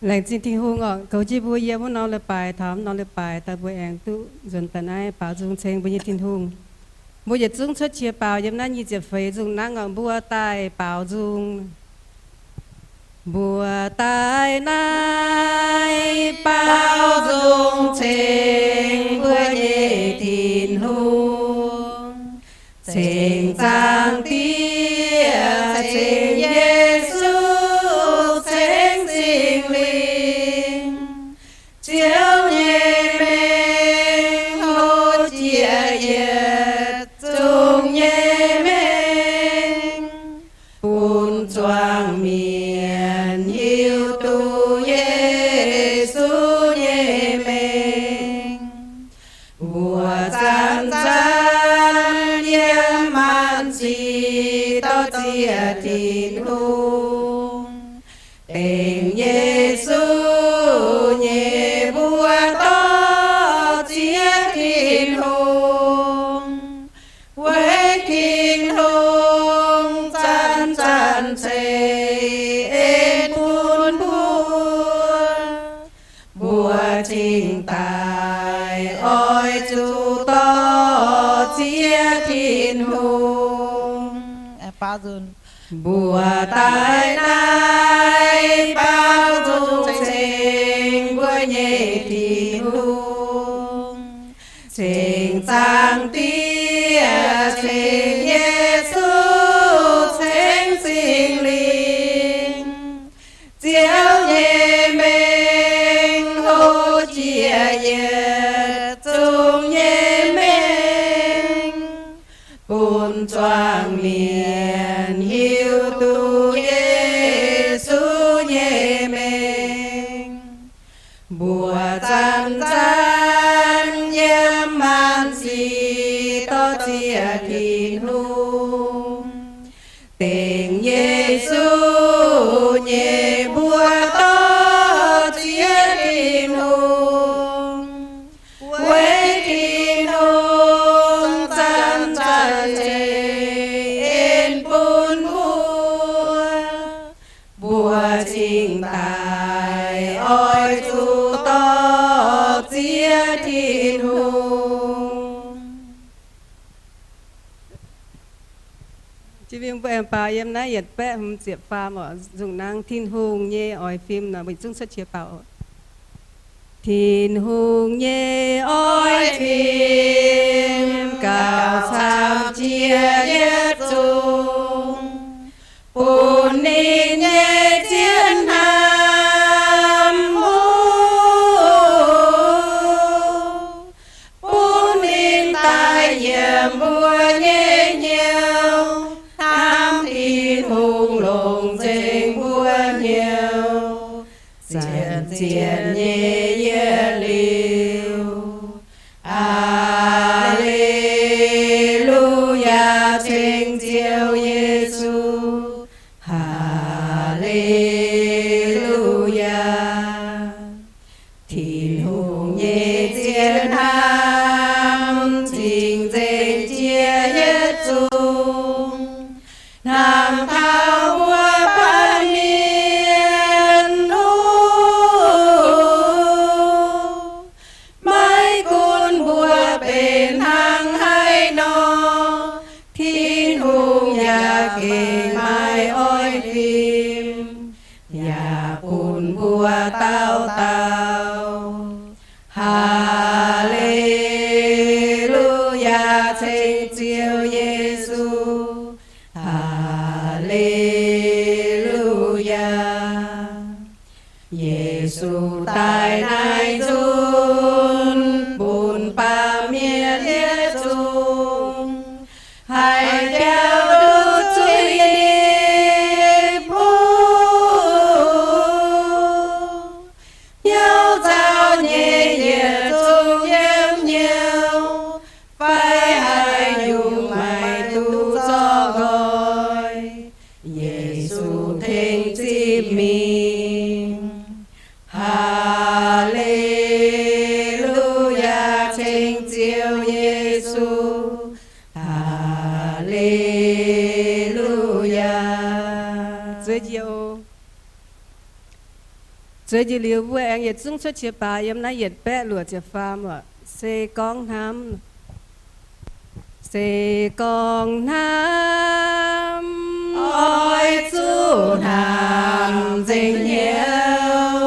Laengz zingh Tin-Hungh oc. Goux jienv mbuo yiem wuov norm leiz-baaix, taux norm leiz-baaix daaih mbuo aengx duqv nzuonx daaih naaiv baaux nzung ceng mbuo nyei Tin-Hungh. Mbuo yietc zungv cuotv qiex baaux yiem naaiv nyic ziepc feix nzung nangv oc. Mbuo daaih baaux nzung. Mbuo daaih naaiv baaux nzung ceng mbuo nyei Tin-Hungh, ceng Zaangc Diex, ceng Yesu, ceng Singx Lingh. Ziouv nyei mengh hlo jiex yietc zungv nyei mengh, bun zuangx mienh hiuv duqv Yesu nyei mengh. Mbuo zanc-zanc yiem maanc sic dorh ziex Tin-Hungh, dengx Yesu nyei mbuox dorh ziex Tin-Hungh. Weic Tin-Hungh zanc-zanc ceix en bun mbuo, mbuo cingx daaih oix zuqc dorh ziex Tin-Hungh. Mbuo daaih naaiv baaux nzung ceng mbuo nyei Tin-Hungh, ceng Zaangc Diex, ceng Yesu, ceng Singx Lingh. Ziouv nyei mengh hlo jiex yietc zungv nyei mengh, bun zuangx mienh hiuv duqv Yesu nyei mengh. Mbuo zanc-zanc yiem maanc sic dorh ziex Tin-Hungh, dengx Yesu nyei mbuox dorh ziex Tin-Hungh. Weic Tin-Hungh zanc-zanc ceix en bun mbuo, mbuo cingx daaih oix zuqc dorh ziex Tin-Hungh. Jiex mingh mbuo aengx baaux yiem naaiv yietc baeqv hmz ziepc faam oc. Nzung nangv Tin-Hungh nyei oix fim nor, mbuo yietc zungv cuotv qiex baaux oc. Tin-Hungh nyei oix fim gauh camv jiex yietc zungv, bun ninh nyei zien hnamv mbuo, bun ninh daaih yiem mbuo nyei hnyouv, hnamv Tin-Hungh longc nzengc mbuo hnyouv, zien-zien nyei yietc liuz. Haa^le^lu^yaa, ceng Ziouv Yesu. Haa^le^lu^yaa. Tin-Hungh nyei zien hnamv cingx nzengc jiex yietc zungv, hnamv taux mbuo baamh mienh. Maiv gunv mbuo benx hnangv haaix nor, Tin-Hungh yaac gengh maiv oix fim, yaac bun mbuo dauh dauh. Haa^le^lu^yaa, ceng Ziouv Yesu. Haa^le^lu^yaa. Yesu daaih naaiv nzunc, bun baamh mienh yietc zungv haih biaux nduqc zuiz-nipc mbuo, hnyouv zaux nyei yietc zungv yiem hnyouv, fai haaix nyungc maiv duqv zorqv nqoi, Yesu tengx zipv mingh. Haa^le^lu^yaa, ceng Ziouv Yesu. Haa^le^lu^yaa. Zueiz njiec oc. Zueiz njiec liuz mbuo aengx yietc zungv cuotv qiex baaux yiem naaiv yietc baeqv luoqc ziepc faam oc. Se gorngv hnamv, se gorngv hnamv, oix zuqc hnamv nzengc hnyouv,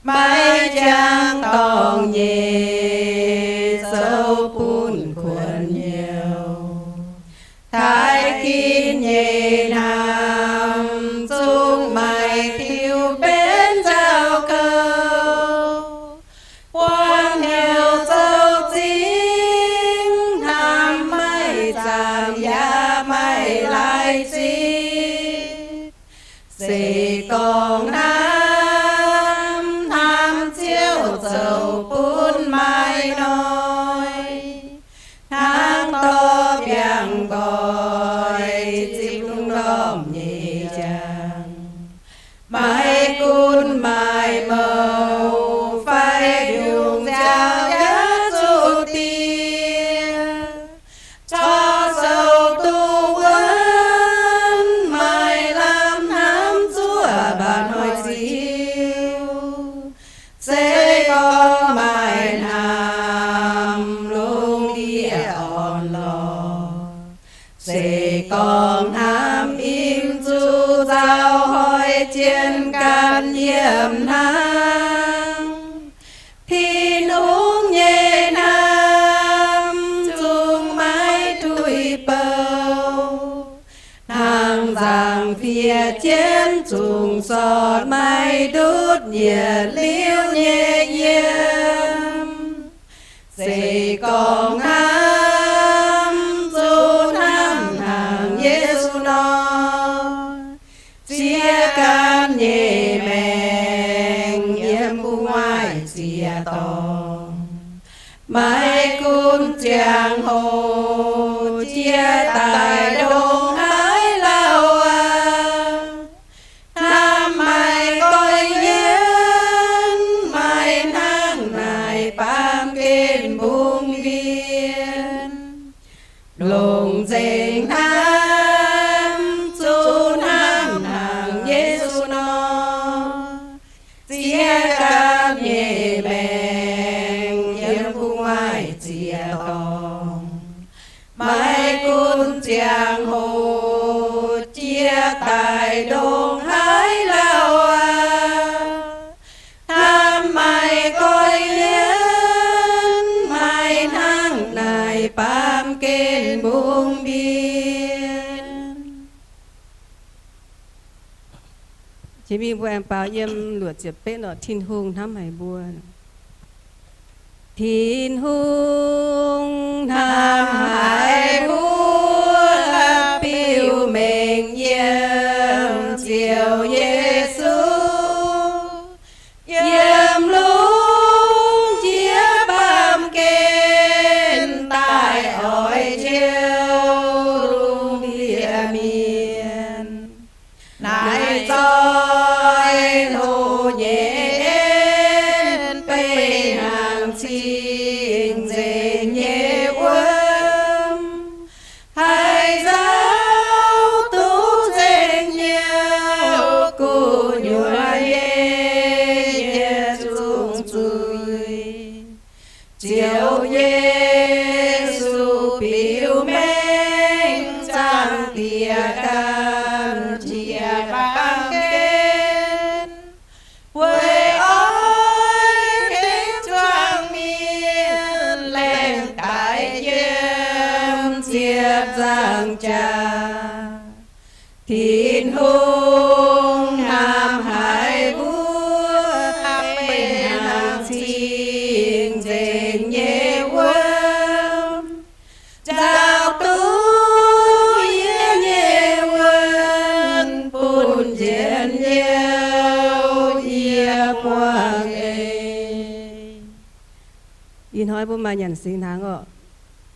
maiv jangx dorngc nyei zoux bun kuonx hnyouv. Taaix ginv nyei hnamv zungv maaih tiux benx nzauh kouv. Buangv hnyouv zoux zingv hnamv maiv zaamc yaac maiv laaix zipv. Se gorngv hnamv, hnamv Ziouv zoux bun maaih noic, hnangv dorh biangh nqoi zipv lungh ndorm nyei jangx. Maiv gunv maaih mouh fai biungc nziaaux yaac zuqc diev, corc zoux duqv wuonv. Maaih lamh hnamv zuoqv mba'hnoi ziux, se gorngv maaih hnamv lungh ndiev orn-lorqc. Se gorngv hnamv im zuqc nzauh hoic jienv ganh yiem hnangv. Tin-Hungh nyei hnamv zungv maiv tuix bou, hnangv nzangc-fiev jienv zungh sortv maiv ndutv yietc liuz nyei yiem. Se gorngv hnamv zuqc hnamv hnangv Yesu nor, ziex ganh nyei maengc yiem gu'nguaaic ziec-dorngh. Maiv gunv ziangh hoc jiex daaih ndongc haaix lauh aqv, hnamv maaih goiv yienv, maaih hnangv naaic baamh gen mbungv mbienv. Longc nzengc hnamv zuqc hnamv hnangv Yesu nor, ziex ganh nyei maengc yiem gu'nguaaic ziec-dorngh. Maiv gunv ziangh hoc jiex daaih ndongc haaix lauh aqv, hnamv maaih goiv yienv, maaih hnangv naaic baamh gen mbungv mbienv. Jiex mingh mbuo aengx baaux yiem luoqc ziepc betv oc. Tin-Hungh hnamv haic mbuo. Tin-Hungh hnamv haic mbuo, biux mengh yiem Ziouv Yesu, yiem lungh jiex baamh gen daaih oix Ziouv lungh ndiev mienh. Naaiv zoih hlo nyei en, beiv hnangv cing-nzengc nyei wuom, haih nzauh duqv nzengc hnyouv gu'nyuoz nyei yietc zungv zuiz. Ziouv Yesu biux mengh Zaangc Diex ganh qiex baamh gen, weic oix tengx zuangx mienh laengz daic yiem ziepc nzaangc jaax. Tin-Hungh hnamv haic mbuo, beiv hnangv cing-nzengc nyei wuom, nzauh duqv yie nyei wuonh bun njien-youh yie buangh eix. Ih hnoi mbuo maaih nyanc singx hnaangx oc.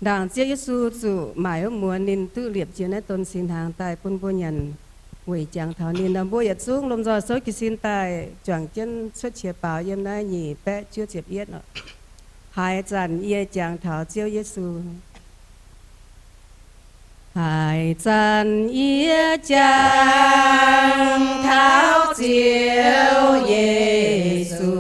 Ndaangc Ziouv Yesu zuqc maaic wuov muonz ninh duqv liepc jienv naaiv don singx hnaangx daaih bun mbuo nyanc weic jangx taux ninh. Nor mbuo yietc zungv lomh nzoih souv jiez sin daaih juangc jienv cuotv qiex baaux yiem naaiv nyic baeqv juov ziepc yietv oc. Haaix zanc yie jangx taux Ziouv Yesu. Haaix zanc yie jangx taux Ziouv Yesu,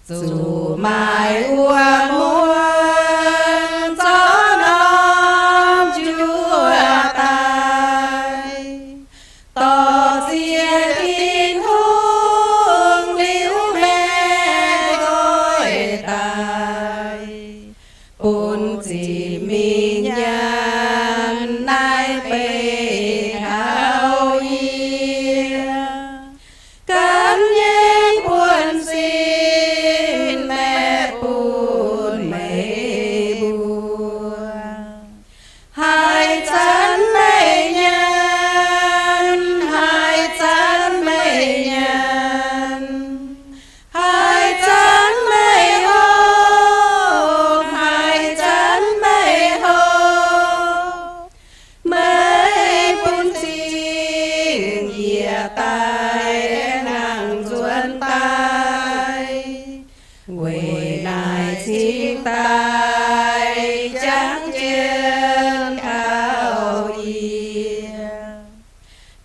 zuqc maaih wuom muonz zorqv norm juov daaih, dorh ziex Tin-Hungh liuz meih nqoi daaih, bun ziepc mingh nyanc naaiv beih taux yie. Gan nyei buonv-sin meih bun meih mbuo. Haaix zanc meih nyanc, haaix zanc meih nyanc, haaix zanc meih hopv, haaix zanc meih hopv, meih bun cing njiec daaih aengx nangc nzuonx daaih, weic naaic cingx daaih jangx jienv taux yie.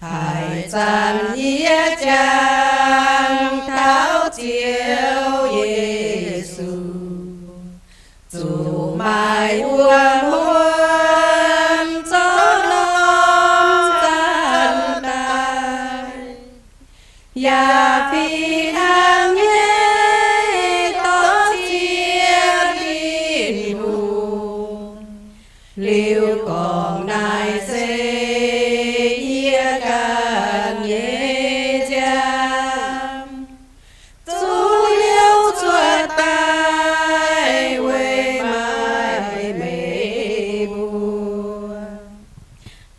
Haaix zanc yie jangx taux Ziouv Yesu, zuqc maaih wuom muonz zorqv norm zanc daaih, yaac fih hnangv nyei dorh ziex Tin-Hungh. Liuz gorngv naaic se yie ganh nyei nziaamv, zuqc liuz cuotv daaih weic maaih meih mbuo.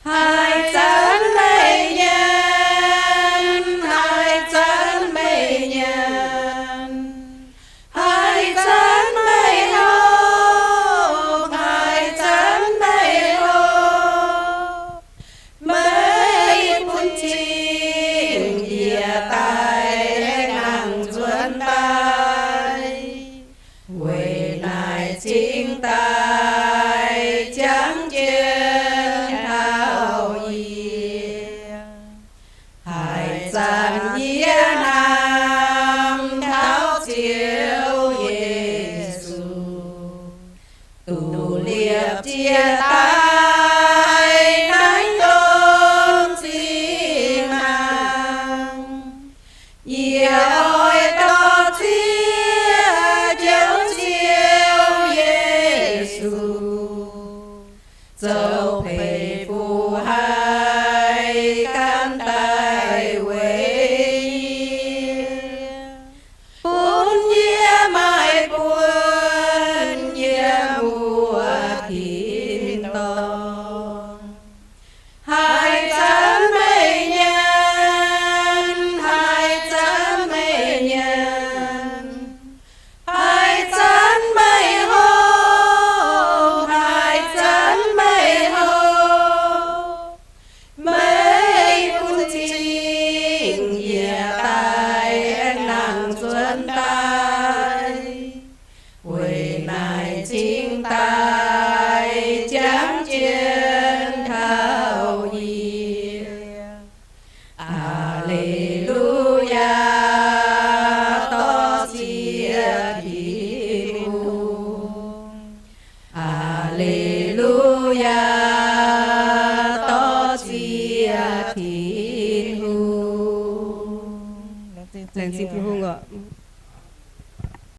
Haaix zanc meih nyanc, haaix zanc meih nyanc, haaix zanc meih hopv, haaix zanc meih hopv, meih bun cing njiec daaih aengx nangc nzuonx daaih, weic naaic cingx daaih jangx jienv taux yie. Haaix zanc yie hnamv taux Ziouv Yesu, duqv liepc jiez daaih naaiv ndongc zinh hnaangx, yie oix dorh ziex joux Ziouv Yesu zoux peix fuqv haih gan daaih weic yie, bun yie maaih buonc yiem wuov tin-dorngh. Haaix zanc meih nyanc, haaix zanc meih nyanc, haaix zanc meih hopv, haaix zanc meih hopv, meih bun cing njiec daaih aengx nangc nzuonx daaih, weic naaic cingx daaih jangx jienv taux yie. Aa^le^lu^yaa, dorh ziex Tin-Hungh. Aa^le^lu^yaa, dorh ziex Tin-Hungh. Laengz zingh Tin-Hungh oc.